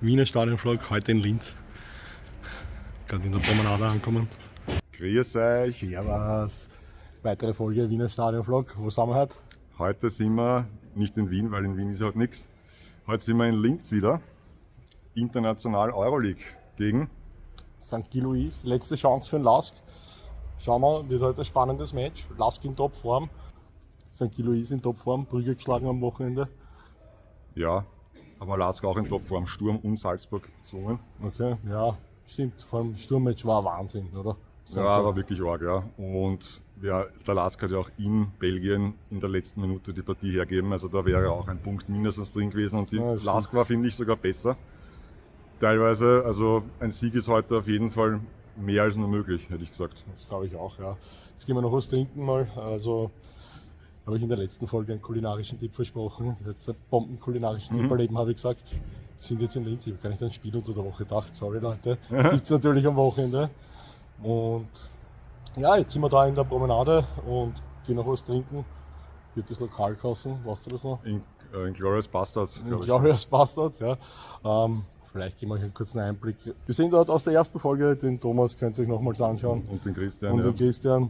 Wiener Stadionvlog, heute in Linz. Gerade in der Promenade ankommen. Grüß euch. Servus. Weitere Folge Wiener Stadionvlog. Wo sind wir heute? Heute sind wir nicht in Wien, weil in Wien ist halt nichts. Heute sind wir in Linz wieder. International Euroleague gegen St. Gilloise. Letzte Chance für den Lask. Schauen wir, wird heute ein spannendes Match. Lask in Topform. St. Gilloise in Topform. Brügge geschlagen am Wochenende. Ja, aber Lask auch in Topform. Sturm und Salzburg gezwungen. Okay, ja, stimmt. Vor allem Sturmmatch war Wahnsinn, oder? Ja, war wirklich arg, ja. Und ja, der Lask hat ja auch in Belgien in der letzten Minute die Partie hergegeben. Also da wäre auch ein Punkt mindestens drin gewesen. Und die Ja, das Lask war, finde ich, sogar besser. Teilweise, also ein Sieg ist heute auf jeden Fall mehr als nur möglich, hätte ich gesagt. Das glaube ich auch, ja. Jetzt gehen wir noch was trinken mal. Also habe ich in der letzten Folge einen kulinarischen Tipp versprochen. Jetzt einen bombenkulinarischen Tipp erleben, habe ich gesagt. Wir sind jetzt in Linz, ich habe gar nicht an ein Spiel unter der Woche gedacht. Sorry Leute. Gibt es natürlich am Wochenende. Und ja, jetzt sind wir da in der Promenade und gehen noch was trinken. Wird das Lokal kosten, weißt du das noch? In Glorious Bastards, glaub ich. Glorious Bastards, ja. Vielleicht geben wir euch einen kurzen Einblick. Wir sehen dort aus der ersten Folge, den Thomas könnt ihr euch nochmals anschauen. Und den Christian. Und Ja. den Christian.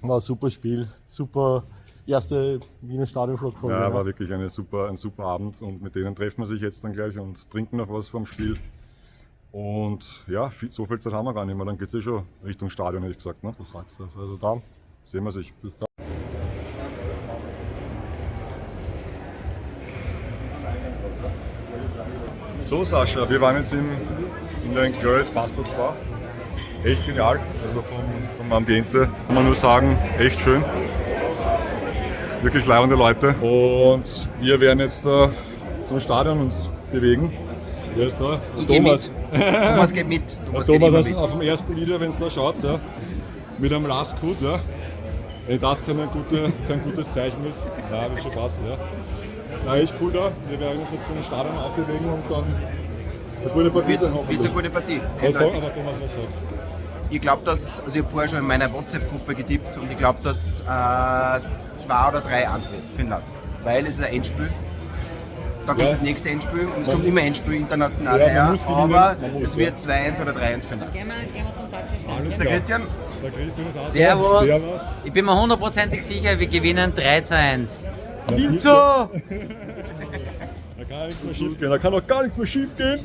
War ein super Spiel, super erste Wiener Stadionvlog-Folge. Ja, war wirklich ein super Abend und mit denen treffen wir sich jetzt dann gleich und trinken noch was vom Spiel. Und ja, so viel Zeit haben wir gar nicht mehr, dann geht's eh schon Richtung Stadion, hätte ich gesagt. Ne? Du sagst das. Also dann, Sehen wir sich. bis dann. So Sascha, wir waren jetzt in der Glorious Bastards Bar. Echt genial, also vom Ambiente kann man nur sagen, echt schön. Wirklich leibende Leute. Und wir werden jetzt zum Stadion uns bewegen. Wer ist da? Ich geh mit. Thomas geht mit. Der Thomas geht Thomas immer ist mit. auf dem ersten Video, wenn es da schaut, ja, mit einem Last-Hut, ja. Wenn das kein gutes Zeichen ist, ja, wird schon passen, ja. Na, echt cool da. Wir werden uns jetzt zum Stadion auch bewegen und dann eine gute Partie sein, Wird hoffentlich. eine gute Partie. Was sag, aber Thomas, was sagst du? Ich glaube, dass, also ich habe vorher schon in meiner WhatsApp-Gruppe getippt und ich glaube, dass 2 oder 3-1 wird für den Lask. Weil es ist ein Endspiel. Dann kommt Ja. das nächste Endspiel und es kommt immer Endspiel international Ja, man her, muss gewinnen, aber man muss, es ja. wird 2-1 oder 3-1 für den Lask. Gehen wir zum Taxi. Alles Der klar. Christian? Der Christian ist auch da. Servus. Servus. Ich bin mir hundertprozentig sicher, wir gewinnen 3:1. Da kann ja nichts mehr schief gehen. Da kann doch gar nichts mehr schief gehen.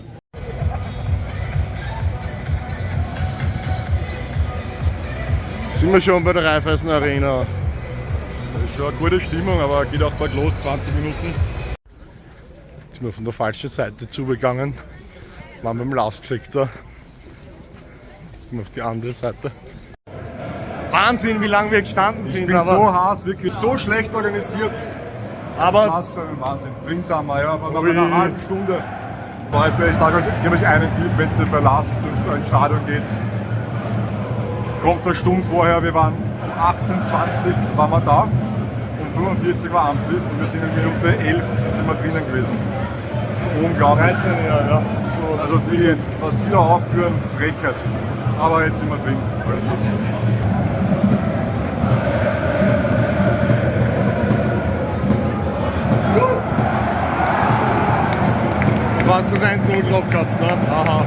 Sind wir schon bei der Raiffeisen Arena. Das ist schon eine gute Stimmung, aber geht auch bald los, 20 Minuten. Jetzt sind wir von der falschen Seite zugegangen. Waren beim Lask-Sektor. Jetzt gehen wir auf die andere Seite. Wahnsinn, wie lange wir gestanden sind. Ich bin aber, so heiß, wirklich so schlecht organisiert. aber Das ist ein Wahnsinn. Drin sind wir, ja, aber nach Ui. einer halben Stunde. Leute, ich sage euch, ich gebe euch einen Tipp, wenn ihr bei Lask ins Stadion geht, kommt eine Stunde vorher, wir waren um 18:20 waren wir da, um 45 war Anpfiff und wir sind in Minute 11 sind wir drinnen gewesen. Unglaublich. 13, ja, ja. So. Also die, was die da aufführen, Frechheit. Aber jetzt sind wir drin, alles gut. Fast das 1-0 drauf gehabt, ne? Aha.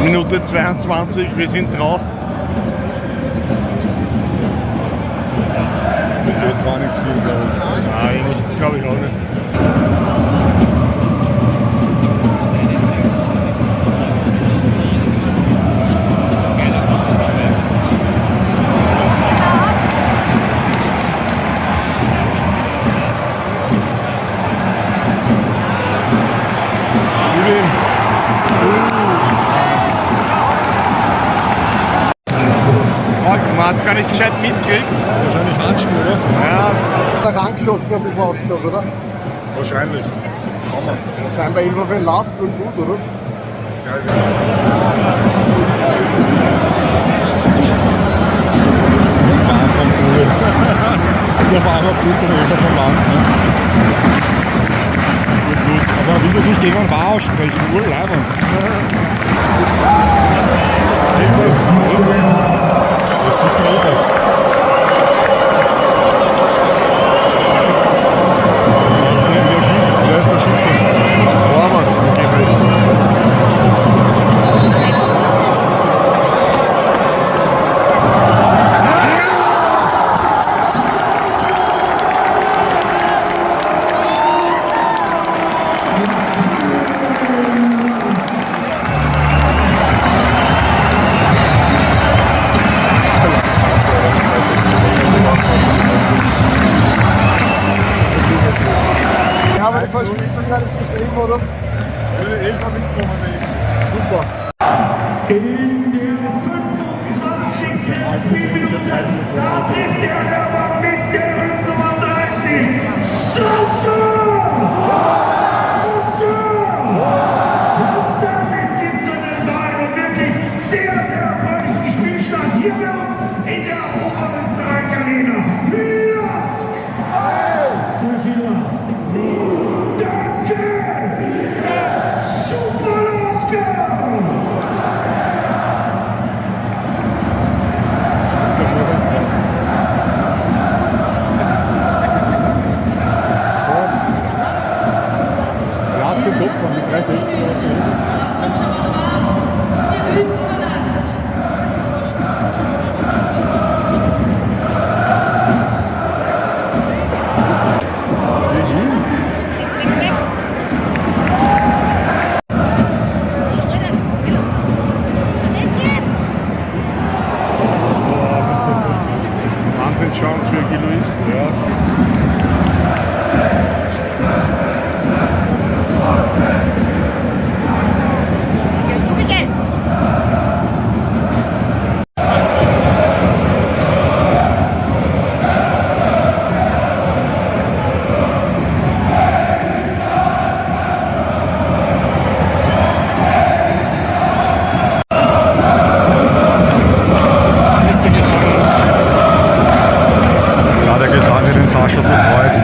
Minute 22, wir sind drauf. Bis jetzt war nicht viel, glaube ich. Nein, nicht, glaube ich auch nicht. Man hat es gar nicht gescheit mitgekriegt. Wahrscheinlich Handspiel, oder? Ja, es hat angeschossen, ein bisschen ausgeschaut, oder? Wahrscheinlich. Scheinbar immer für den Lask und gut, oder? Geil. Und auf einmal blüht das Eva von Lask. Ne? Gut, aber wie sie sich gegen einen War aussprechen, urleibend. Eva ist. Es gibt eine Eva. Wer schießt? Wer ist der Schütze? Torwart. eben, oder? Elfer mitgenommen. Super. In der 25. Spielminute, da trifft der Mann mit der Rücknummer 30. Sascha! Sascha! Und damit gibt es einen neuen und wirklich sehr, sehr erfreulichen Spielstand hier bei uns in der Oberösterreich Arena. LASK! Für Gilles. Danke! Super LASK! LASK und Topfern mit 3,60 oder so. Boah, was denn das? Wahnsinn Chance für Gil Luis. Ja. Ja, der Gesang, der den Sascha so freut.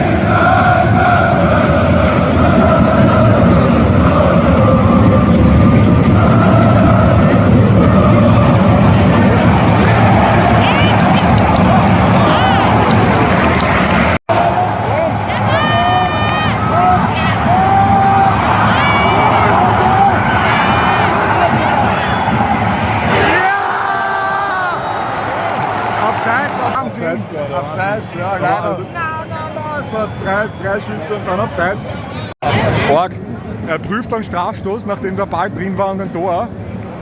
Abseits, Wahnsinn. Abseits, ja, leider. Also, nein, nein, nein, es war drei Schüsse und dann abseits. Borg, er prüft einen Strafstoß, nachdem der Ball drin war und ein Tor.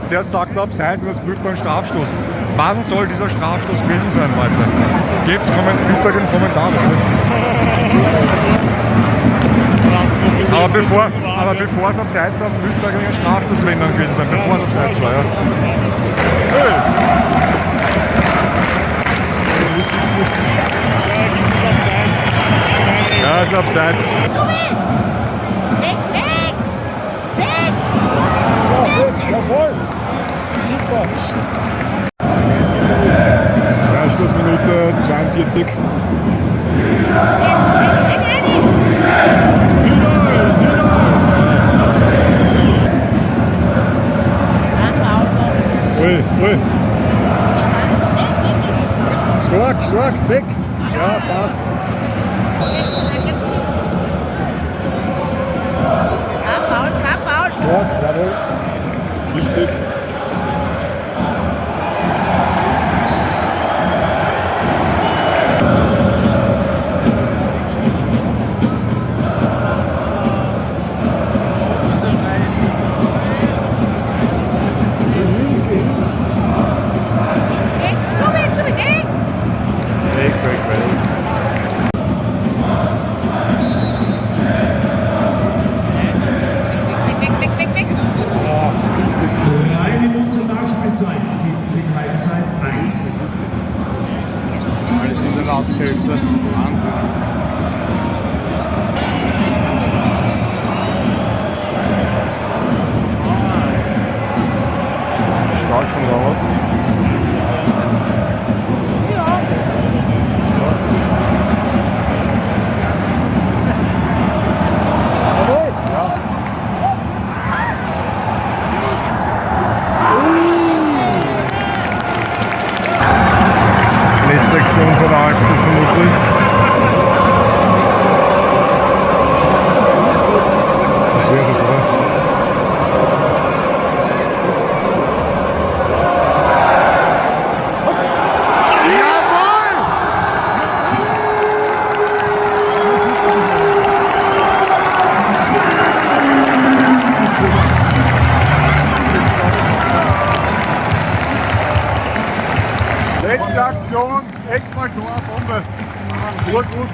Zuerst sagt er abseits und jetzt prüft er einen Strafstoß. Was soll dieser Strafstoß gewesen sein, Leute? Gebt Feedback in den Kommentaren. Aber bevor es abseits war, müsste es eigentlich ein Strafstoß wenn dann gewesen sein, bevor es abseits war. Ja. Hey. Ja, ist abseits. Weg, weg! Weg! Jawohl! Super! Freistoßminute 42. Hinein, hinein! Ui, ui. Stark, stark, weg! Ja, passt. Kein Foul, kein Foul. Stark, jawohl. Richtig. Weg, zu mir, weg! Weg, weg, weg. Weg, weg, weg, weg, weg. 3 Minuten Nachspielzeit gibt es in Halbzeit 1. Alles in der LASK-Hälfte. Wahnsinn. Stark von Robert. Ja. Jawohl! Ja. Letzte Aktion von der Halbzeit vermutlich. Das wär's jetzt, oder? Jawohl! Letzte Aktion, Eckball, Tor, Bombe. Urgut.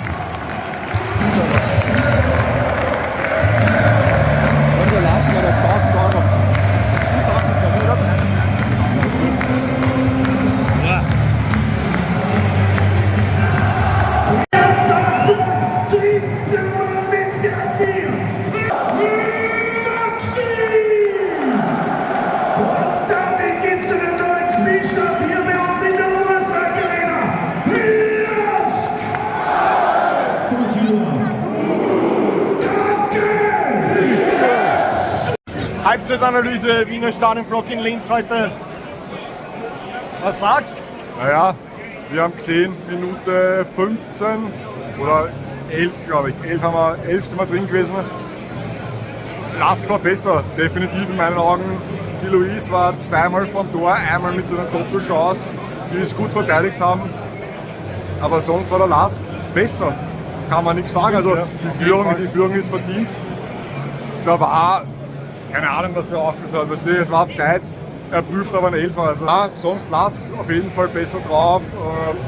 Halbzeitanalyse, Wiener Stadionvlog in Linz heute. Was sagst? Naja, wir haben gesehen, Minute 15 oder 11, glaube ich. 11 sind wir drin gewesen. Lask war besser, definitiv in meinen Augen. Die Luis war zweimal vom Tor, einmal mit so einer Doppelchance, die es gut verteidigt haben. Aber sonst war der Lask besser, kann man nichts sagen. Also die Führung ist verdient. Da war, keine Ahnung, was der aufgeführt hat. Weißt du, es war abseits, er prüft aber einen Elfer. Also, ja, sonst Lask auf jeden Fall besser drauf,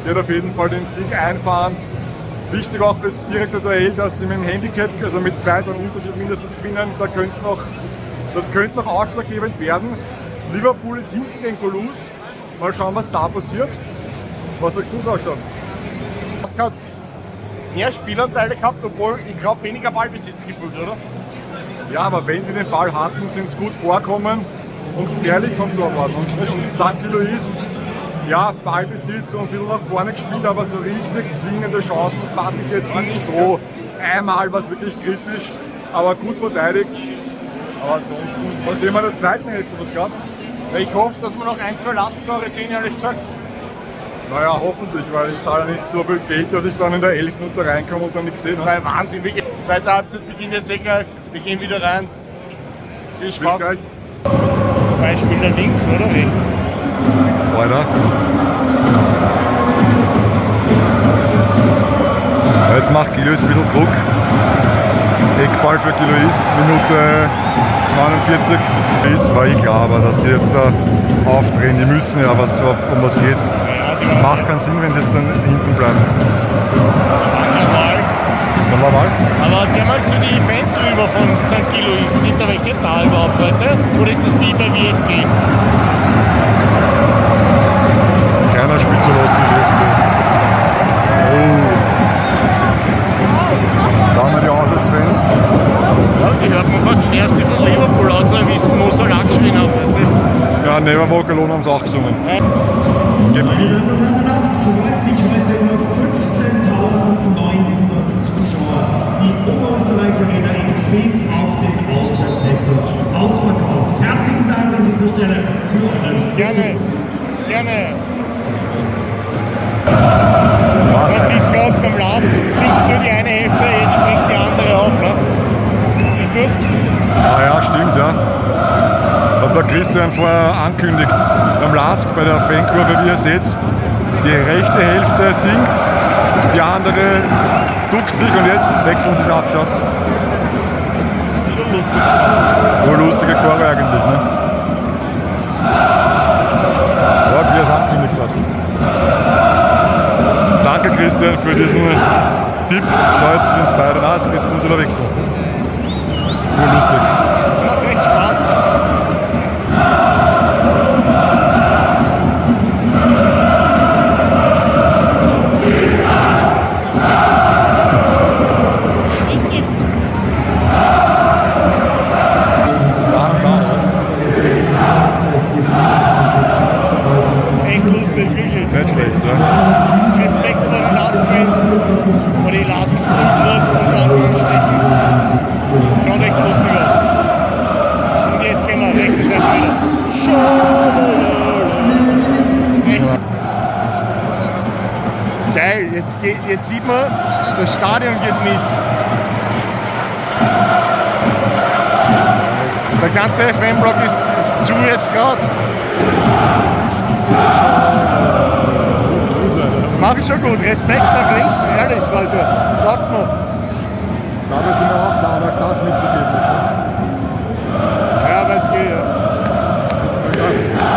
wird auf jeden Fall den Sieg einfahren. Wichtig auch fürs direkte Duell, dass sie mit dem Handicap, also mit 2 Toren Unterschied mindestens gewinnen. Da könnte noch, das könnte noch ausschlaggebend werden. Liverpool ist hinten gegen Toulouse. Mal schauen, was da passiert. Was sagst du, Sascha? Lask hat mehr Spielanteile gehabt, obwohl ich glaube weniger Ballbesitz gefühlt, oder? Ja, aber wenn sie den Ball hatten, sind sie gut vorkommen und gefährlich vom Tor geworden. Und St. Louis, ja, Ballbesitz und ein bisschen nach vorne gespielt, aber so richtig zwingende Chancen fand ich jetzt nicht so. Einmal war es wirklich kritisch, aber gut verteidigt. Aber ansonsten, was sehen wir in der zweiten Hälfte, was glaubst du? Ich hoffe, dass wir noch 1, 2 Lask-Tore sehen, ehrlich gesagt. Naja, hoffentlich, weil ich zahle ja nicht so viel Geld, dass ich dann in der 11. Minute reinkomme und dann nichts sehe. Ne? Das war Wahnsinn, wirklich. Zweite Halbzeit beginnt jetzt eh gleich. Wir gehen wieder rein. Viel Spaß. Bis gleich. Beispiel links oder rechts? Weiter. Ja, jetzt macht Gillois ein bisschen Druck. Eckball für Gillois, Minute 49. Ist, war eh klar, aber dass die jetzt da aufdrehen, die müssen ja, was, um was geht's. Ja, Macht keinen Sinn, wenn sie jetzt dann hinten bleiben. Dann war Wahl. Aber geh mal zu den Fans rüber von St. Gillois. Sind da welche da überhaupt heute? Oder ist das wie bei WSG? Keiner spielt so los wie WSG. Oh. Da haben wir die Auswärtsfans. Ja, die hört man fast mehr als die von Liverpool, außer wie es Mo Salah geschrien haben. Weißt du? Ja, Never Walk Alone haben sie auch gesungen. Meine Damen und Herren, der Lask freut sich heute über 15.900 Zuschauer. Die Oberösterreich Arena ist bis auf den Auswärtssektor ausverkauft. Herzlichen Dank an dieser Stelle für euren Gerne, gerne. Man sieht gerade beim Lask sinkt nur die eine Hälfte, jetzt springt die andere auf. Ne? Siehst du das? Ah ja, stimmt, ja. Hat der Christian vorher ankündigt. Beim Lask, bei der Fankurve, wie ihr seht, die rechte Hälfte sinkt, die andere duckt sich und jetzt wechseln sie sich ab, schaut's. Schon lustig. Oh, lustige Chore eigentlich, ne? Ja, wie er es angekündigt hat. Danke Christian für diesen Tipp. Schau, jetzt sind es beide. Nein, es geht uns über Wechsel. Nur lustig. Macht echt Spaß. Weg geht's. Da und da. Echt lustig, wirklich. Nicht schlecht, ja. Respekt vor den Lask-Fans, vor den Lask-Ultras unter Anführungsstrichen. Schaut echt lustig aus. Und jetzt gehen wir rechte Seite wieder. Echt. Geil, jetzt sieht man, das Stadion geht mit. Der ganze FN-Block ist zu jetzt gerade. Mach ich schon gut. Respekt nach Linz, ehrlich, Leute. Glaubt mir. Dabei sind wir auch da, um euch das mitzugeben. Weißt du? Ja, weiß geht, ja.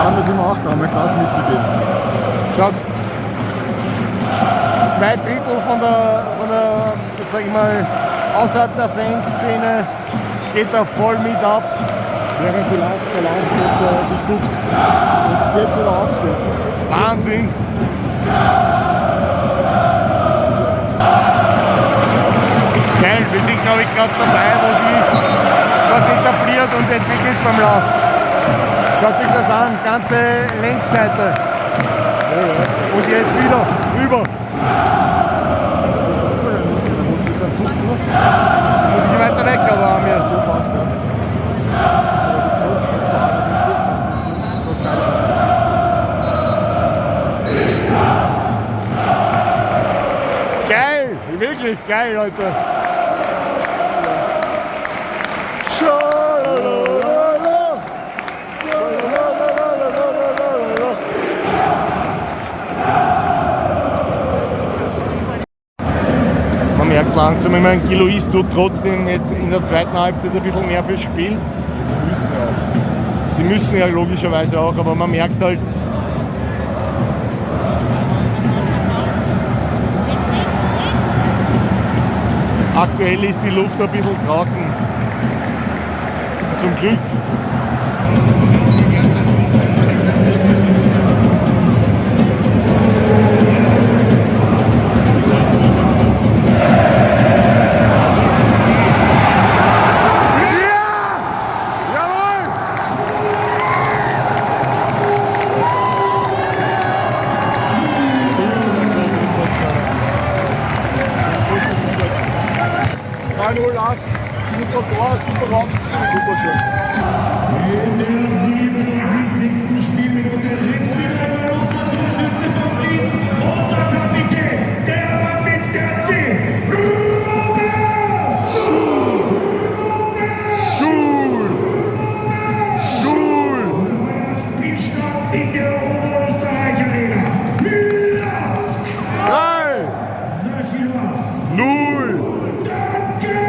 Dabei sind wir auch da, um euch das mitzugeben. Schaut, 2/3 von der, jetzt sag ich mal, außerhalb der Fanszene geht da voll mit ab. Während die Lask, der Lask sich duckt und jetzt wieder aufsteht. Wahnsinn! Geil, wir sind, glaub ich, grad dabei, wo sich was etabliert und entwickelt beim Lask. Schaut sich das an, ganze Längsseite. Und jetzt wieder rüber. Muss ich weiter weg, aber Amir. Ja, passt, ja. Geil, Leute. Schalalala. Schalalala. Man merkt langsam, ich meine, Gilois tut trotzdem jetzt in der zweiten Halbzeit ein bisschen mehr fürs Spiel. Sie müssen ja auch. Sie müssen ja logischerweise auch, aber man merkt halt, aktuell ist die Luft ein bisschen draußen. Zum Glück. Ja! Jawohl! Null Lask, super Tor, super rausgespielt, super schön. In der 77. Spielminute trifft wieder einmal unser Torschütze vom Dienst, unser Kapitän, der Mann mit der 10, Robert Schul! Schul! Neuer Spielstand in der Oberösterreich Arena. Lask, 3, Sascha Lask. 0, Danke,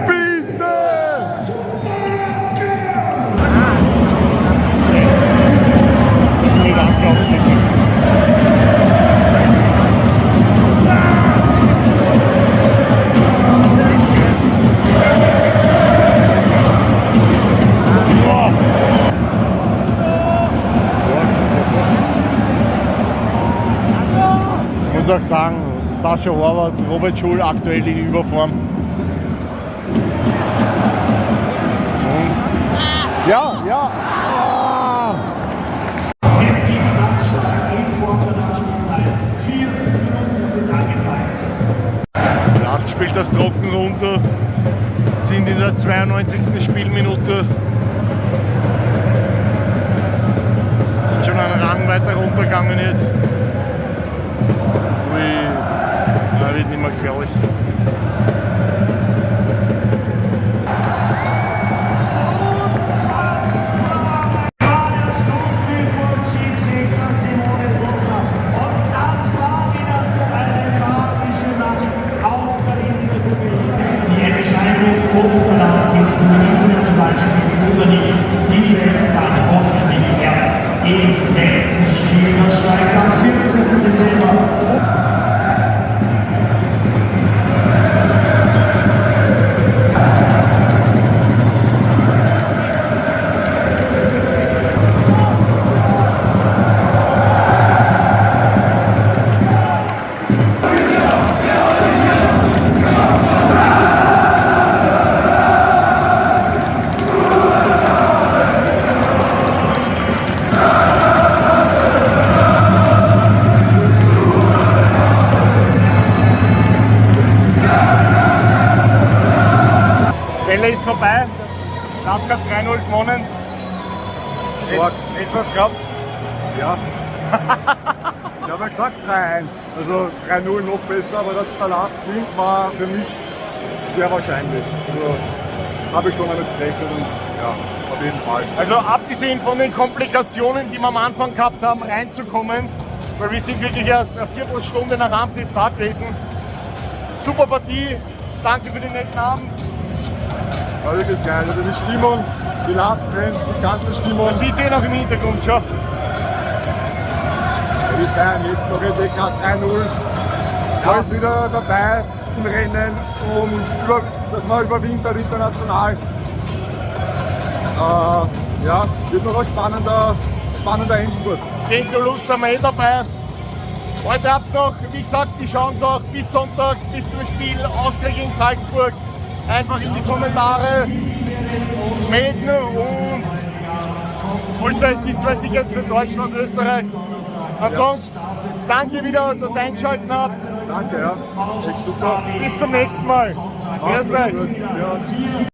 bitte! Super Lask! Mit Anlauf. Ich muss auch sagen, Sascha Horvath, Robert Schul aktuell in Überform. Und Ja, ja! Ah. Es gibt Nachschlag in Form der Nachspielzeit. 4 Minuten sind angezeigt. Lask spielt das trocken runter, sind in der 92. Spielminute. Sind schon einen Rang weiter runtergegangen jetzt. Ui, da wird nicht mehr gefährlich. Unfassbar! Der Stoßbild vom Schiedsrichter Simone Sosa. Und das war wieder so eine magische Nacht auf der Linzer Kugel. Die Entscheidung, ob der Lask jetzt nun international spielt oder nicht, die fällt dann hoffentlich erst im letzten Spiel. Das steigt am 14. Dezember. Welle ist vorbei. Lask hat 3-0 gewonnen. Stark. Etwas gehabt. Ja. Ich habe ja gesagt 3-1. Also 3-0 noch besser, aber dass der Lask gewinnt, war für mich sehr wahrscheinlich. Also habe ich schon damit gerechnet und ja, auf jeden Fall. Also abgesehen von den Komplikationen, die wir am Anfang gehabt haben, reinzukommen, weil wir sind wirklich erst eine Viertelstunde nach Anpfiff da gewesen. Super Partie, danke für den netten Abend. War wirklich geil. Also die Stimmung, die Lask-Fans, die ganze Stimmung. Man sieht eh noch im Hintergrund schon. Die feiern jetzt noch, jetzt eh gerade 3-0. Da ist wieder dabei im Rennen, um über, dass man überwintert international. Ja, wird noch ein spannender Endspurt. Gegen Toulouse sind wir eh dabei. Heute habt ihr noch, wie gesagt, die Chance auch bis Sonntag, bis zum Spiel Austria gegen Salzburg. Einfach in die Kommentare melden und holt euch die 2 Tickets für Deutschland und Österreich. Ansonsten, danke wieder, dass ihr eingeschaltet habt. Danke, ja. Echt super. Bis zum nächsten Mal. Macht's Grüß euch. gut. Servus.